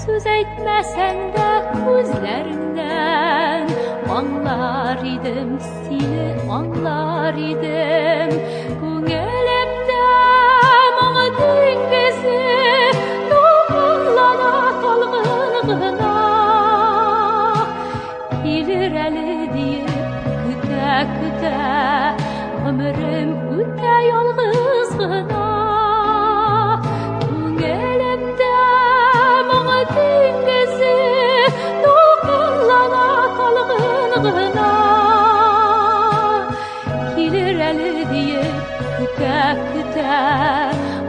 сүз әйтмәсәң дә күзләреңнән аңлар идем сине, аңлар идем. Күңелемдә моң диңгезе дулкынлана талгын гына. Килер әле диеп көтә-көтә гомерем үтә ялгыз гына. Күңелемдә моң диңгезе дулкынлана талгын гына. Килер әле диеп көтә-көтә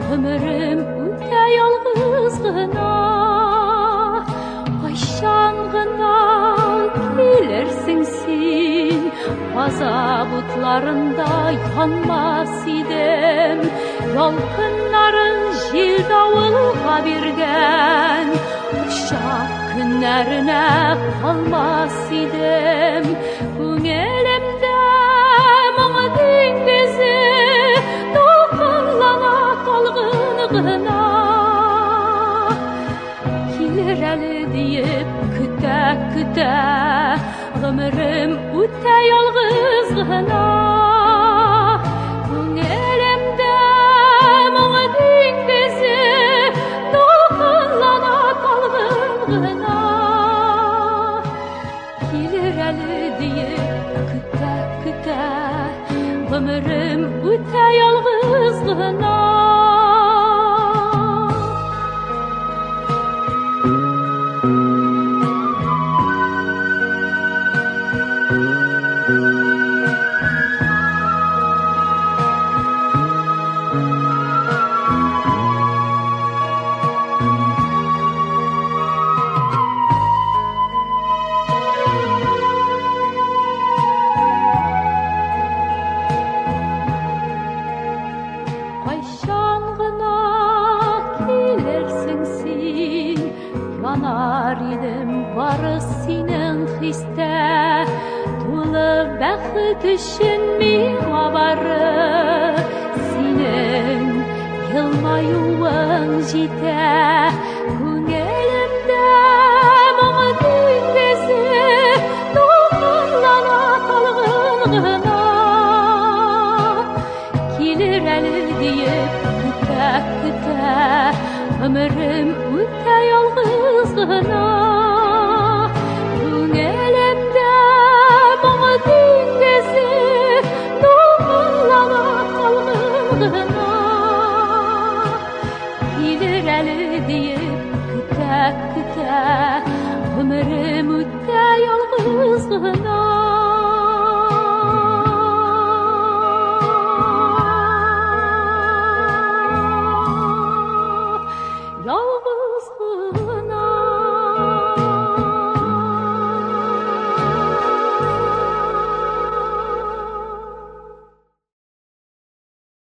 гомерем үтә ялгыз гына. Кайчан гына килерсең син, газап утларында янмас идем. Ялкыннарын җил давылга биргән, учак көннәренә калмас идем. Күңелемдә моң диңгезе дулкынлана талгын гына. Килер әле диеп көтә-көтә гомерем үтә ялгыз гына. Күңелемдә моң диңгезе дулкынлана талгын гына. Килер әле диеп көтә-көтә гомерем үтә ялгыз гына. Кайчан гына килерсең син, янар идем бары синең хистә. Тулы бәхет өчен миңа бары синең елмаюың җитә. Күңелемдә моң диңгезе дулкынлана талгын гына. Килер әле диеп көтә-көтә гомерем үтә ялгыз гына. Күңелемдә моң диңгезе дулкынлана талгын гына. Килер әле диеп көтә-көтә гомерем үтә ялгыз гына.